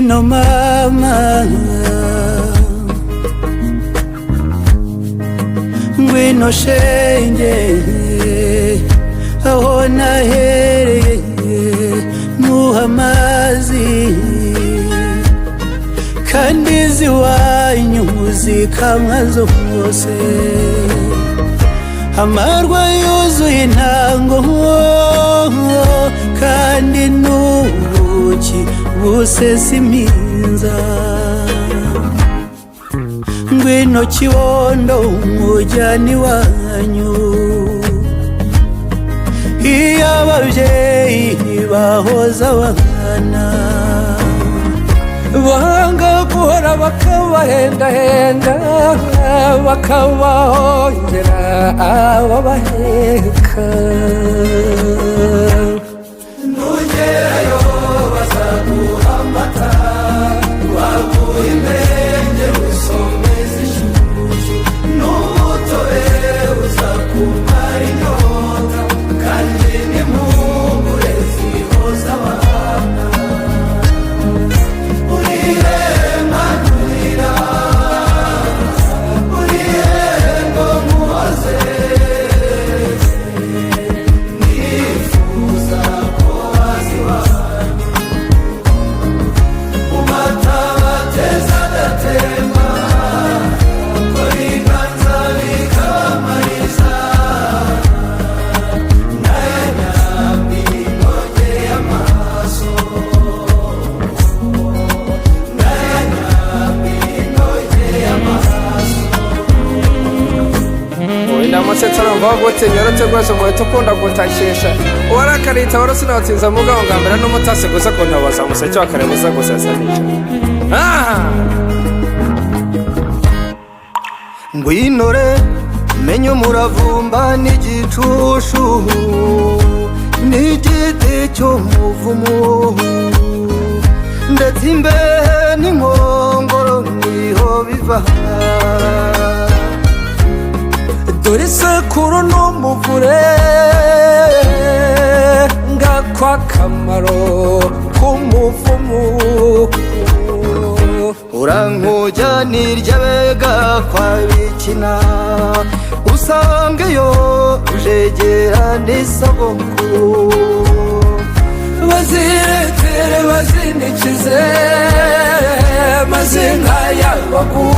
Ngwino mama, ngwino shenge, aho nahereye nkuha amazi, kandi iziwanyu zikamwa zose, amarwa yuzuye intango, kandi n'ubuki busesa iminza. Ngwino kibondo umujyani wanyu, iyo ababyeyi bahoza abana, banga guhora bakabahendahenda, bakabahongera ababaheka. Nugerayo bazaguha amata, baguha imenge, usomeza inshyushyu n'umutobe uzakumara inyota, kandi n'impungure zihoza abana. Urihema nurira, urihembo muhoze, nifuza ko waziwanyu mu mata bateza agatemba, ko biganza bikabamariza, n'aya nyambi inogeye amaso, n'aya nyambi inogeye amaso. Ndamutse turumva gutinya rwose, umuhita ukunda gutakisha uwarakarita wari sinatsinze mugabo ngambera n'umutasi gusa kuntabaza umuseke wa kare buza gusesa nijoro. Ngwinore menye umuravumba n'igicushu n'igiti cy'umuvumu, ndetse imbehe n'inkongoro niho biva. Dore isekuru n'umuvure, ngakwa akamaro k'umuvumu. Urankujya n'iry'abega kwa bikina, usangeyo ujegera n'isabukuru. Baziretere bazinikize, maze inka yabaguye.